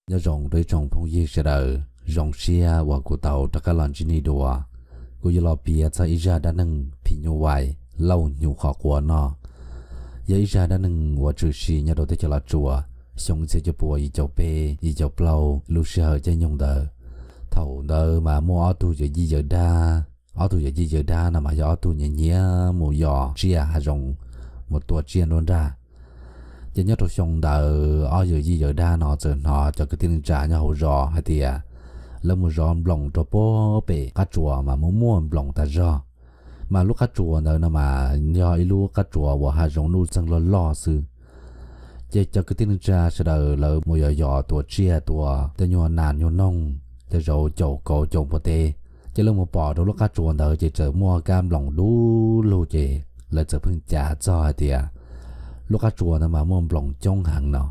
Nyob zoo rau ib tsoom phooj ywg sawv daws, zoo siab uas kuv tau rov qab los ntsib nej dua. Kuv yuav los piav txog ib zaj dab neeg phim nyuj vais lauj hnyuv qhov quav no. Yog ib zaj dab neeg uas tshwm sim nyob rau teb chaws Los Tsuas xyoo ib txhiab cuaj puas yim caum peb yim caum plaub lub sij hawm caij nyoog ntawd. Thaum ntawd mas muaj ob tug yawm yij yawm dab, ob tug yawm yij yawm dab no mas yog ob tug nyiam nyiam mus yos tsiaj hav zoov, mus tua tsiaj nruab nrag. Ces nyob rau xyoo ntawd ob yawm yij yawm dab no txawm hnov cov kwv tij neej tsa nyob hauv zos hais tias lawv mus zov nploos rau puag pem qab tsuas mas muaj muaj nploos tas zog. Mas lub qab tsuas ntawd no mas yog ib lub qab tsuas uas hav zoov nuj txeeg loj loj xwb. Ces cov kwv tij neej tsa sawv daws lawv mus yos yos tua tsiaj tua tej nyuag nas nyuag noog, tej zaum caum kauv caum npua teb. Ces lawv mus pom rau lub qab tsuas ntawd ces txawm muaj kab nploos dub lug ces lawv txawm pheej cav txog hais tias lub qab tsuas ntawd mas muaj nploos coob heev no.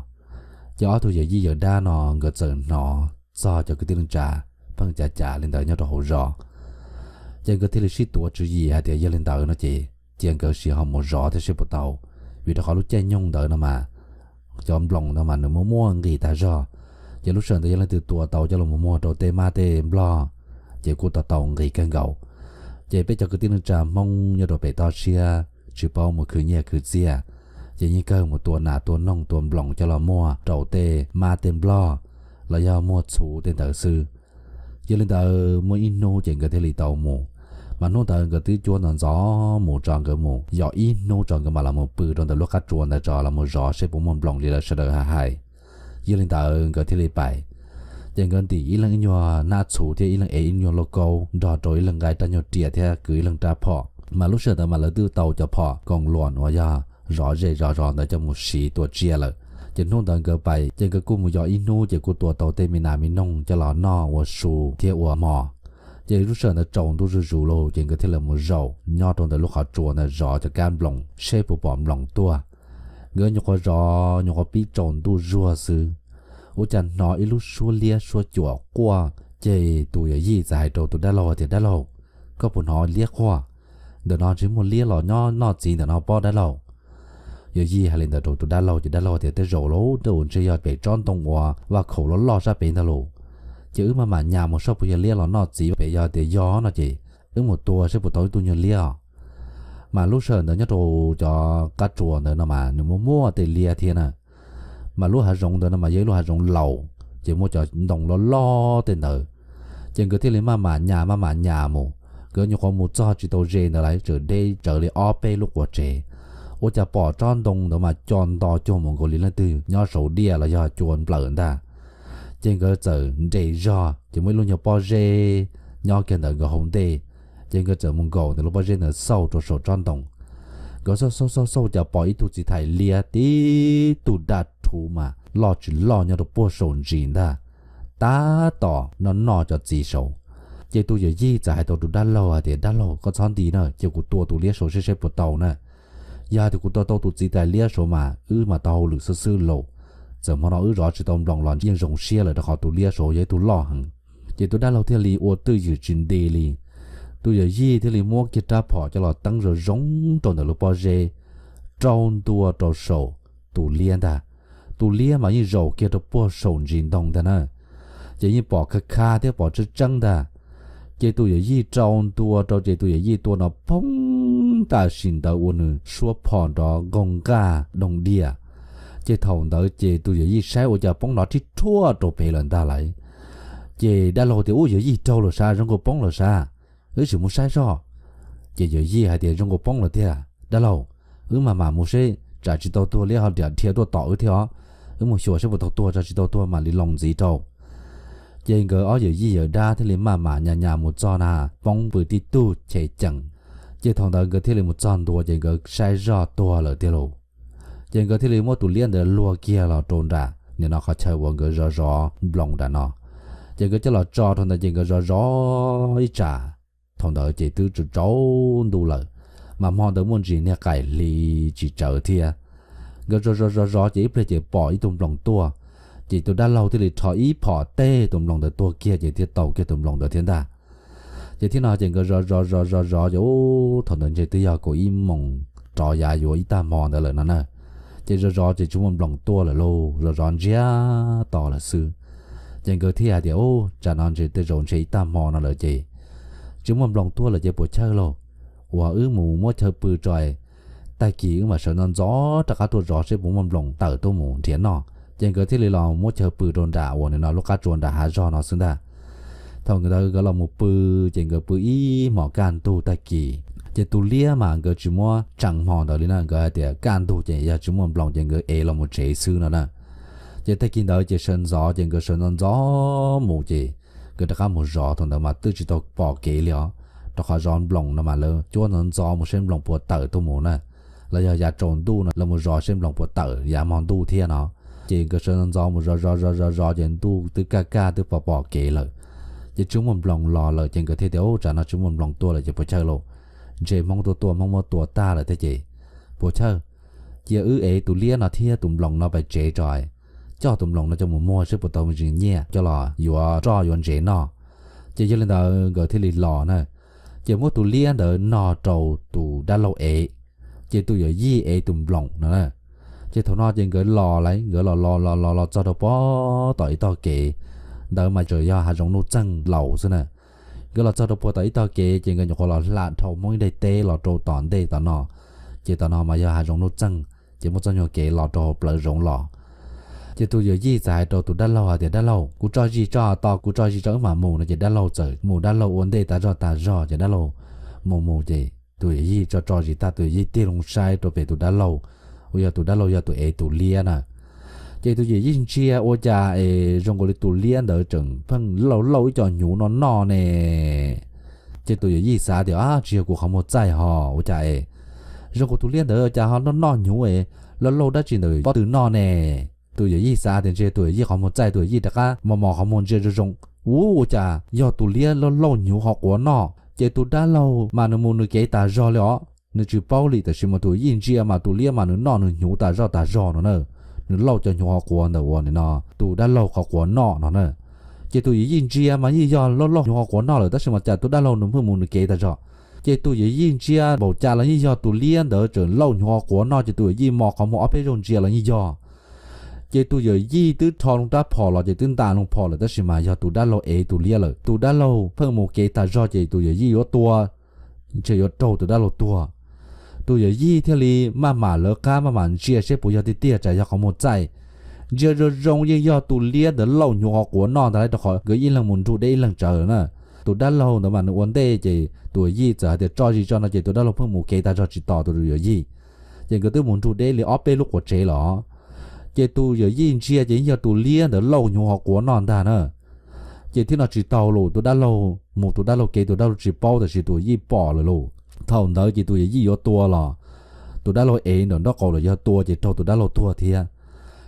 Ces ob tug yawm yij yawm dab no nkawd txawm hnov txog cov kwv tij neej tsa pheej cav cav li ntawd nyob rau hauv zos. Ces nkawd thiaj li sib tuav tswv yim hais tias yog li ntawd no ces cia nkawd sim ho mus zov thiab seb puas tau, vim rau qhov lub caij nyoog ntawd no mas cov nploos ntawd mas nws muaj muaj nqis tas zog. Ces lub sij hawm ntawd yog leej twg tua tau coj los muag rau tej mab tej nplog ces kuj tau tau nqis kawg nkaus. Ces peb cov kwv tij neej tsa Hmoob nyob rau pem toj siab tsis paub mus khwv nyiaj khwv txiaj, ces yeej kawg mus tua nas tua noog tua nploos coj los muag rau tej mab tej nplog los yog muag txhuv tej ntawd xwb. Yog li ntawd muaj ib hnub ces nkawd thiaj li tau mus. Mas hnub ntawd nkawd twb cuab ntxov ntxov mus tso nkawd mus yos ib hnub tso nkawd mam los mus pw rau ntawm lub qab tsuas ntawd tso los mus zov seb puas muaj nploos li lawv sawv daws hais hais. Yog li ntawd nkawd thiaj li pais. Ces nkawd ntim ib leeg ib nyuag hnab txhuv thiab ib leeg ev ib nyuag lauj kaub nrog rau ib leeg nqa rab nyuag riam thiab kwv ib leeg rab phom. Mas lub sij hawm ntawd mas lawv twb tau cov phom koos luam uas yog zov zej zov zos ntawd coj mus siv tua tsiaj lawm. Ces hnub ntawd nkawd pais ces nkawd kuj mus yos ib hnub ces kuj tua tau tej me nas me noog coj los noj ua su thiab ua hmo. Ces lub sij hawm ntawd tsaus ntuj zuj zus lawm ces nkawd thiaj li mus zaum nyob rau ntawm lub qhov tsua ntawd zov cov kab nploos seb puas pom nploos tuaj. Nkawd nyuam qhuav zov nyuam qhuav pib tsaus ntuj zuag xwb, ua cas hnov ib lub suab liab suab cuam quaj. Ces tus yawm yij txawm hais rau tus dab laug tias, Dab laug, koj puas hnov liab quaj? Ntawm no ntshe muaj liab los nyob noj txiv ntawm no pob dab laug. Yawm yij hais li ntawd rau tus dab laug ces dab laug tias, Tej zaum lauj, tej zaum ntshe yog pem tsob ntoo uas vaj khaum loj loj sab pem ntag lauj. Ces wb maj mam nyas mus saib puas yog liab los noj txiv, pem yog tias yog no ces wb mus tua saib puas tau ib tug nyuag liab os. Mas lub sij hawm ntawd nyob rau cov qab tsuas ntawd no mas nws muaj muaj tej liab thiab na. Mas lub hav zoov ntawd no mas yog ib lub hav zoov laus, ces muaj cov ntoo loj loj tej ntawd. Ces nkawd thiaj li maj mam nyas maj mam nyas mus, nkawd nyuam qhuav mus txog tsis tau ze ntawd lawv txawm deb tsawv li ob peb lub quas tsev. Ua cas pom tsob ntoo ntawd mas co nto cuag mus nkaus li leej twg nyob saum diaj los yog cua nplawm ntag. Ces nkawd txawm nres zog ces muaj ib lub nyuag pob zeb nyob kiag ntawm nkawd hauv ntej. Ces nkawd txawm mus nkaum ntawm lub pob zeb ntawd xauj rau saum tsob ntoo. Nkawd xauj xauj xauj xauj cas pom ib tug txiv thais liab tib tug daj rhuv mas loj tsis loj nyob rau puag saum ntsis ntag, tab tom noj noj cov txiv saud. Ces tus yawm yij txawm hais tau tus dab laug hais tias, Dab laug, koj txhob nti na, cia kuv tua tus liab saud seb seb puas tau na. Yog hais tias kuv tua tau tus txiv thais liab saud mas wb mas tau hauj lwm xwb xwb lauj. Txawm hmo no wb zov tsis tau nploos los yeej zoo siab lawm rau qhov tus liab saud yog ib tug loj heev. Ces tus dab laug thiaj li ua twj ywm tsis nti li. Tus yawm yij thiaj li muab kiag rab phom coj los teeb zoo zoo rau ntawm lub pob zeb, rau ntua rau saum tus liab ntag. Tus liab mas yeej zaum kiag rau puag saum ntsis ntoo ntag na, ces yeej pom kha kha thiab pom tseeb tseeb ntag. Ces tus yawm yij rau ntua rau ces tus yawm yij tua no poob tam sim ntawd ua nws suab phom nrov nqoo nqaj doog diaj. Ces thaum ntawd ces tus yawm yij saib ua cas poob nrov rhib rhuaj rau pem lawm ntag lauj. Ces dab laug tias, Ub, yawm yij raug lawm sav, zoo nkaus poob lawm sav, wb sim mus saib soj. Ces yawm yij hais tias, Zoo nkaus poob lawm tiag dab laug, wb maj mam mus seb tsam tsis tau tuag liab ho dhia tuaj tom wb thiab os. Wb mus xyuas seb puas tau tuag, tsis tau tuag mam li los ntxiv rau. Ces nkawd ob yawm yij yawm dab thiaj li maj mam nyas nyas mus txog na, poob pw tib tug chev cees. Ces thaum ntawd nkawd thiaj li mus txog ntua ces nkawd saib zoj tuag lawm tiag lauj. Ces nkawd thiaj li muab tus liab ntawd luag kiag los rau nram nim no qhov chaw uas nkawd zov zov nploos nram no. Ces nkawd coj los tso rau ntawd ces nkawd zov zov ib tsam, thaum ntawd ces twb tsaus ntuj lawm, mas hmo ntawd muaj ntsis niag qaim hli tsis tsawv thiab. Nkawd zov zov zov zov ces ib pliag ces pom ib tug nploos tuaj, ces tus dab laug thiaj li rho ib phom teb tus nploos ntawd tuag kiag ces thiaj tau kiag tus nploos ntawd thiab ntag. Ces thiab no ces nkawd zov zov zov zov zov ces ub, thaum ntawd ntshe twb yog kaum ib moos rov yav yuav ib tag hmo ntawd lawm no na. Ces zov zov ces tsis muaj nploos tuaj lawm lauj, zov zov ntsiag to lawm xwb. Ces nkawd thiaj hais tias, Ub, tsam no ntshe tej zaum ntshe ib tag hmo no lawm ces tsis muaj nploos tuaj lawm ces puas chawj lauj, uas wb mus muab chaw pw tso, tag kis wb mam sawv ntxov ntxov rov qab tuaj zov seb puas muaj nploos tawm tuaj mus nrhiav noj. Ces nkawd thiaj li los muab chaw pw rau nram uas nim no lub qab tsua nram hav zog no xwb ntag. Thaum nkawd ntawd nkawd los mus pw, ces nkawd pw ib hmos kaj ntug tag kis, ces tus liab mas nkawd tsis muab tsees hmo ntawd li na, nkawd hais tias kaj ntug ces yog tsis muaj nploos ces nkawd ev los mus tsev xwb no na. Ces tag kis ntawd ces sawv ntxov ces nkawd sawv ntxov ntxov mus ces nkawd rov qab mus zov, thaum ntawd mas twb tsis tau pom kev li os, rau qhov zov nploos no mas lawv cuab ntxov ntxov mus seb nploos puas tawm tuaj mus na, los yog yav tsaus ntuj no lawv mus zov seb nploos puas tawm yav hmo ntuj thiab no. Ces nkawd sawv ntxov mus zov zov zov zov zov ces ntuj twb kaj kaj twb pom pom kev lawm, ces tsis muaj nploos los lawm ces nkawd thiaj tias, Ub, tsam no tsis muaj nploos tuaj lawm ces puas chawj lauj, ntshe Hmoob tuaj tua Hmoob muab tua tag lawm thiab ces puas chawj, cia wb ev tus liab no thiab tus nploos no pais tsev tso, coj tus nploos no coj mus muag seb puas tau me ntsis nyiaj coj los yuav roj yuav ntsev noj. Ces yog li ntawd nkawd thiaj li los na, ces muab tus liab ntawd no rau tus dab laug ev, ces tus yawm yij ev tus nploos no na. Ces thaum no ces nkawd los lawm, nkawd los los los los los txog rau puag tom ib tog kev, ntawd mas tseem yog hav zoov nuj txeeg laus xwb na. Nkawd los txog rau puag tom ib tog kev ces nkawd nyuam qhuav los hla dhau Hmoob ib daim teb los rau tom ntej tom no, ces tom no mas yog hav zoov nuj txeeg, ces muaj txoj nyuag kev los rau hauv plawv zoov los. Ces tus yawm yij txawm hais rau tus dab laug hais tias, Dab laug, kuv tso zis tso, tos kuv tso zis tso wb mam mus no. Ces dab laug txawm mus, dab laug ua ntej tas zog tas zog ces dab laug mus mus ces tus yawm yij tso tso zis tag tus yawm yij tig loo saib rau pem tus dab laug, uas yog tus dab laug yog tus ev tus liab na. Ces tus yawm yij ntsia ua cas es zoo nkaus li tus liab ntawd tseem pheej lauj lauj ib co hnyuv noj noj ne. Ces tus yawm yij xav tias, Ab, tsis yog kuv qhov muag txaij ho ua cas es zoo nkaus tus liab ntawd cas ho noj noj hnyuv es lauj lauj dab tsi ntawm pob tw noj ne. Tus yawm yij xav tias ntshe tus yawm yij qhov muag txaij, tus yawm yij rov qab mos mos qhov muag ntsia zoo zoo, ub, ua cas yog tus liab lauj lauj hnyuv qhov quav noj. Ces tus dab laug mas nws mus nws kev tas zog li os, nws tsis paub li, tab sis mas tus yawm yij ntsia mas tus liab mas nws noj nws hnyuv tas zog tas zog no na, nws lauj cov hnyuv qhov quav ntawm uas nim no tus dab laug qhov quav noj no na. Ces tus yawm yij ntsia mas yeej yog lauj lauj hnyuv qhov quav noj lawm, tab sis mas cas tus dab laug nws pheej mus nws kev tas zog. Ces tus yawm yij ntsia npaum cas los yeej yog tus liab ntawd tseem lauj hnyuv qhov quav noj, ces tus yawm yij mos qhov muag ob peb zaug ntsia los yeej yog. Ces tus yawm yij twb rho loo rab phom los ces twb nta loo phom lawm, tab sis mas yog tus dab laug ev tus liab lawm. Tus dab laug pheej mus kev tas zog ces tus yawm yij yuav tua, ntshe yuav raug tus dab laug tuag. Tus yawm yij thiaj li maj mam lawv qab maj mam ntsia seb puas yog tiag tiag, tsam yog qhov muag txaij. Ntsia zoo zoo yeej yog tus liab ntawd lauj hnyuv qhov quav noj ntag lauj, rau qhov nkawd ib leeg mus nrug deb ib leeg tsawv na. Tus dab laug ntawd mas nws ua ntej ces tus yawm yij txawm hais tias, Tso zis tso no, ces tus dab laug pheej mus kev tas zog tsis tos tus yawm yij. Ces nkawd twb mus nrug deb li ob peb lub quav tsev lawm. Ces tus yawm yij ntsia ces yeej yog tus liab ntawd lauj hnyuv qhov quav noj ntag na. Ces thiab no tsis tau lawm, tus dab laug mus tus dab laug kev, tus dab laug tsis paub, tab sis tus yawm yij pom lawm lauj. Thaum ntawd ces tus yawm yij yuav tua los, tus dab laug ev ntawm nraub qaum lawm, yog tua ces raug tus dab laug tuag thiab.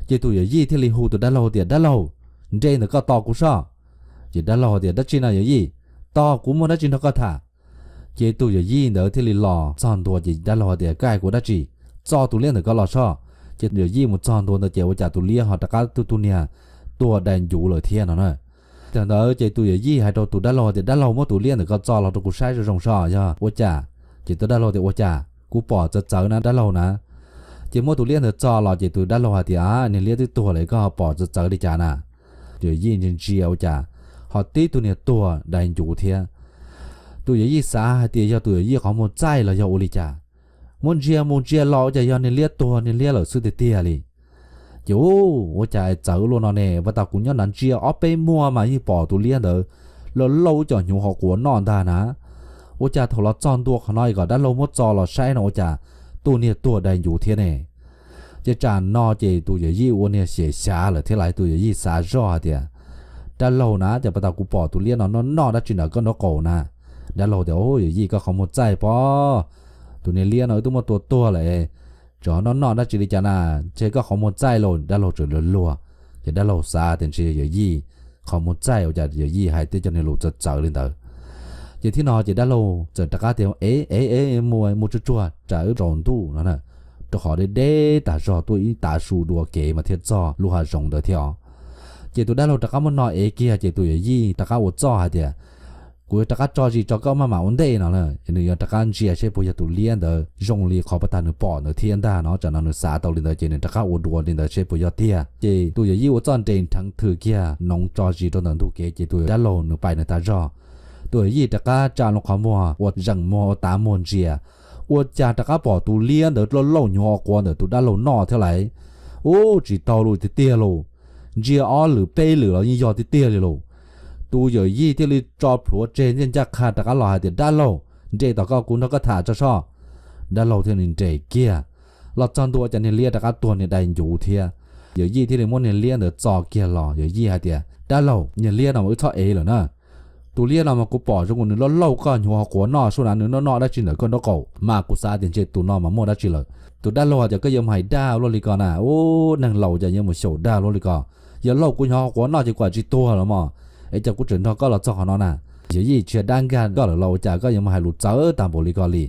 Ces tus yawm yij thiaj li hu tus dab laug tias, Dab laug, nres ntawm koj tos kuv sob. Ces dab laug tias, Dab tsi no yawm yij? Tos kuv, muaj dab tsi nrog koj tham? Ces tus yawm yij ntawd thiaj li los txog ntua ces dab laug tias, Koj hais kuv dab tsi? Txo tus liab ntawm koj los sob. Ces yawm yij mus txog ntua ntawd ces ua cas tus liab ho rov qab tuag, tus niag tuag dai ncuv lawm thiab no na. Thaum ntawd ces tus yawm yij hais rau tus dab laug tias, Dab laug, muab tus liab ntawm koj txo los rau kuv saib zoo zoo sob, yog ua cas? Ces tus dab laug tias, Ua cas kuv pom txawv txawv na dab laug na. Ces muab tus liab ntawd txo los ces tus dab laug hais tias, Niag liab twb tuag lawm, koj ho pom txawv txawv li cas na? Tus yawm yij ntsia ntsia ua cas ho tib tug niag tuag dai ncuv thiab. Tus yawm yij xav hais tias yog tus yawm yij qhov muag txaij los yog ua li cas, muab ntsia mus ntsia los ua cas yog niag liab tuag niag liab lawm xwb tiag tiag li. Ces, Ub, ua cas txawv luaj no ne, pas tas kuv nyob nrad ntsia ob peb muag mas yeej pom tus liab ntawd lauj lauj ib co hnyuv qhov quav noj ntag na. Ua cas thaum los txog ntua qhov no es kom dab laug muab txo los saib no ua cas tus niag tuag dai ncuv thiab ne? Ces tsam no ces tus yawm yij ua niag xyem xyav lawm thiab lauj, tus yawm yij xav zoj hais tias, Dab laug na, ces pas tas kuv pom tus liab no noj noj dab tsi ntawm koj nraub qaum na? Dab laug tias, Yawm yij, koj qhov muag txaij pob, tus niag liab no wb twb muab tua tuag lawm, tseem noj noj dab tsi li cas na? Ntshe koj qhov muag txaij lauj. Dab laug tseem luag luag, ces dab laug xav tias ntshe yawm yij qhov muag txaij ua cas yawm yij hais tej co niag lus txawv txawv li ntawd. Ces thiab no ces dab laug txawm rov qab tias, Ev ev ev, mus mus tsuag tsuag, tsam wb tsaus ntuj no na, rau qhov deb deb tas zog, tuaj ib tav su dua kev mas thiaj txog lub hav zoov ntawd thiab os. Ces tus dab laug rov qab muab no ev kiag ces tus yawm yij rov qab ua txuj hais tias, kuv yuav rov qab tso zis tso koj maj mam ua ntej no na. Nws yuav rov qab ntsia seb puas yog tus liab ntawd zoo li qhov pab tag nws pom ntawd thiab ntag no. Tsam no nws xav tau li ntawd ces nws rov qab ua dua li ntawd seb puas yog tiag. Ces tus yawm yij ua txoj nres nrheev thwm kiag noov tso zis rau ntawm ntug kev ces tus dab laug nws pais nws tas zog. Tus yawm yij rov qab tsa loo qhov muag ua zeem muag ua tav muag ntsia, ua cas rov qab pom tus liab ntawd lauj lauj nyuv o quav ntawm tus dab laug noj thiab lais. Ub, tsis tau lus tiag tiag lauj, ntsia ob lwm peb lwm los yeej yog tiag tiag li lauj. Tus yawm yij thiaj li tso plhuav tseg ncaj ncaj qha rov qab los hais tias, Dab laug, nres tom koj, kuv nrog koj tham tso soj. Dab laug thiaj li nres kiag los txog ntua ces niag liab rov qab tuag niag dai ncuv thiab. Yawm yij thiaj li muab niag liab ntawd txo kiag los, yawm yij hais tias, Dab laug, niag liab no mas wb txhob ev lawm na. Tus liab no mas kuv pom zoo nkaus nws lauj lauj koj nyuv o quav noj sub na, nws noj noj dab tsi ntawm koj nraub qaum mas kuv xav tias ntshe tus no mas muaj dab tsi lawm. Tus dab laug hais tias, Koj yuav mus hais dag luaj li ko na, ub, neeg laus cas yuav mus xyaum dag luaj li ko. Yog lauj kuv nyuv o quav noj ces kuv tsis tuag los mas, es cas kuv tseem nrog koj los txog qhov no na. Yawm yij tsis yog dab nkag koj lawm los ua cas koj yuav mus hais lus txawv tag npaum li ko li.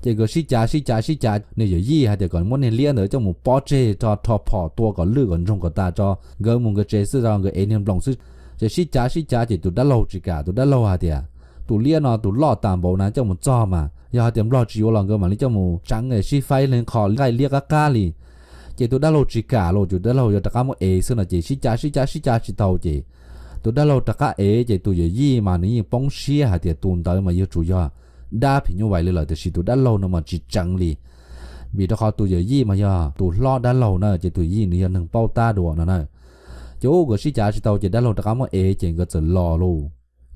Ces nkawd sib cav sib cav sib cav, nws yawm yij hais tias kom muab niag liab ntawd coj mus pob tseg rau rho phom tua kom lwj kom ntsoog kom tas tso, nkawd mus nkawd tsev xwb, nkawd ev niag nploos xwb. Ces sib cav sib cav ces tus dab laug tsis kam, tus dab laug hais tias, Tus liab no tus loj tas npaum na coj mus txog mas yog hais tias nplog tsis yuav los nkawd mam li coj mus tseev sib faib li qho nqaij liab qab qab li. Ces tus dab laug tsis kam los, tus dab laug yuav rov qab muab ev xwb no ces sib cav sib cav sib cav tsis tau ces tus dab laug rov qab ev ces tus yawm yij mas nws yeej poob siab hais tias tus ntawd mas yuav tsum yog dab phim nyuj vais li lawm, tiam sis tus dab laug no mas tsis tseev li. Vim rau qhov tus yawm yij mas yog tus hlob dab laug na, ces tus yij nws yog neeg paub tab dua no na. Ces ub, nkawd sib cav tsis tau ces dab laug rov qab muab ev ces nkawd txawm los lauj.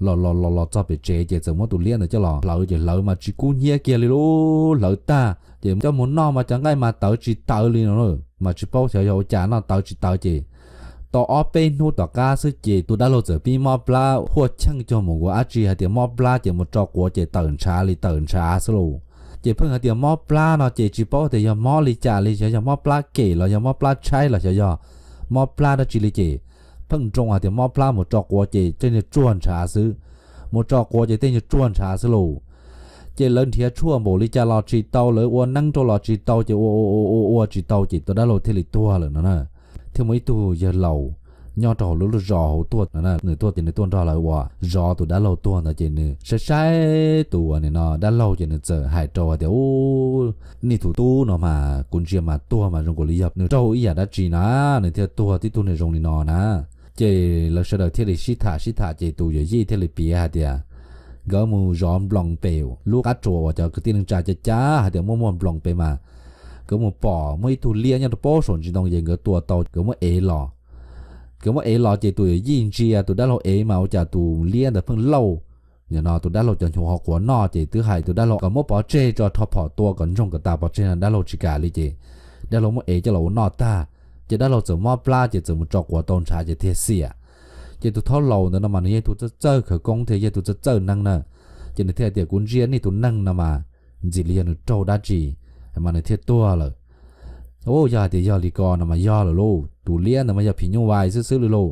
Los los los los txog pem tsev ces txawm muab tus liab ntawd coj los hlawv ces hlawv mas tsis kub hnyiab kiag li lauj, hlawv tag ces coj mus noj mas cov nqaij mas tawv tsis tawv li no, mas tsis paub xyov yog ua cas noj tawv tsis tawv ces tau ob peb hnub tom qab xwb ces tus dab laug txawm pib mob plab huaj cheej cuag mus nkaus dab tsi hais tias mob plab ces mus tso quav ces tawm ntshav li tawm ntshav xwb lauj. Ces pheej hais tias mob plab no ces tsis paub tias yog mob li cas li, xyov yog mob plab kem los yog mob plab tshaib los xyov yog mob plab dab tsi li ces pheej nroo hais tias mob plab mus tso quav ces tej nyuag tsuag ntshav xwb, mus tso quav ces tej nyuag tsuag ntshav xwb lauj. Ces lawv nrhiav tshuaj npaum li cas los tsis tau, lawv ua neeb rau los tsis tau ces ua ua ua ua tsis tau ces tus dab laug thiaj li tuag lawm no na. Thiaj muaj ib tug yawg laus nyob rau hauv lub lub zos hauv tuaj no, nws tuaj ces nws tuaj nrog lawv ua zov tus dab laug tuag ntawd ces nws saib saib tus uas nim no dab laug ces nws txawm hais rau hais tias, Ub, nej tus tub no mas kuv ntsia mas tuag mas zoo nkaus li yog nws raug ib yam dab tsi na, nws thiaj tuag tib tug niag zoo li no na. Ces lawv sawv daws thiaj li sib tham sib tham ces tus yawm yij thiaj li piav hais tias nkawd mus zov nploos pem lub qab tsuas uas cov kwv tij neej tsa cav cav hais tias muaj muaj nploos pem mas nkawd mus pom muaj ib tug liab nyob rau pem saum ntsis ntoo ces nkawd tua tau, nkawd muab ev los. Nkawd muab ev los ces tus yawm yij ntsia tus dab laug ev mas ua cas tus liab ntawd pheej lauj. Nim no tus dab laug cov hnyuv ho quav noj ces twb hais tus dab laug kom muab pov tseg tso, rho phom tua kom ntsoog kom tas pov tseg no dab laug tsis kam li ces dab laug muab ev coj los ua noj tag ces dab laug txawm mob plab ces txawm mus tso quav tau ntshav ces thiaj xiam. Ces tus thaub laus ntawd no mas nws yog tus txawj txawj khawv koob thiab yog tus txawj txawj neeg na, ces nws thiaj tias, Kuv ntsia nej tus neeg no mas ntxim li yog nws raug dab tsi mas nws thiaj tuag lawm. Ub, yog hais tias yog li ko no mas yog lawm lauj, tus liab ntawd mas yog phim nyuj vais xwb xwb li lauj.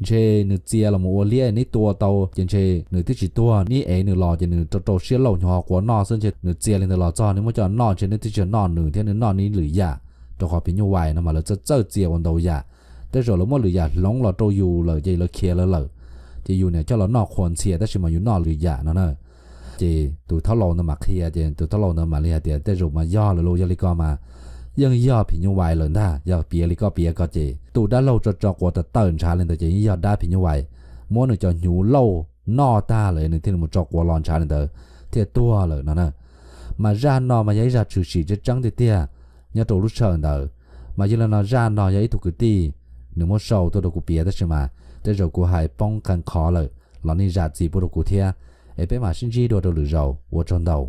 Ntshe nws txia los mus ua liab neb tua tau ces ntshe nws twb tsis tuag, neb ev nws los ces nws rau rau siab lauj hnyuv ho quav noj xwb, ntshe nws txia li ntawd los txog neb muab coj noj ntshe neb twb tsis noj nws thiab neb noj neb lwm yam, rau qhov phim nyuj vais no mas lawv txawj txawj txia ua ntau yam. Tej zaum lawv muab lwm yam hloov los rau yus lawm ces lawv khiav lawv lawm, ces yus niam coj los noj qhuas ntxhias tab sis mas yus noj lwm yam no na. Ces tus thaub laus ntawd mam qhia ces tus thaub laus ntawd mam li hais tias, Tej zaum mas yog lawm lauj, yog li ko mas yeej yog phim nyuj vais lawm ntag. Yog piav li koj piav ko ces tus dab laug tso tso quav tawm tawm ntshav li ntawd ces yeej yog dab phim nyuj vais muab nws cov hnyuv lauj noj tag lawm nws thiaj li mus tso quav los ntshav li ntawd thiaj tuag lawm no na. Mas zaj no mas yog ib zaj tshwm sim tseeb tseeb tiag tiag nyob rau lub sij hawm ntawd. Mas yog li no zaj no yog ib tug kwv tij nws muab sau tuaj rau kuv piav tab sis mas tej zaum kuv hais poob qee qhov lawm los nej zam txim pub rau kuv thiab. Es peb mam sib ntsib dua rau lwm zaus, ua tsaug ntau.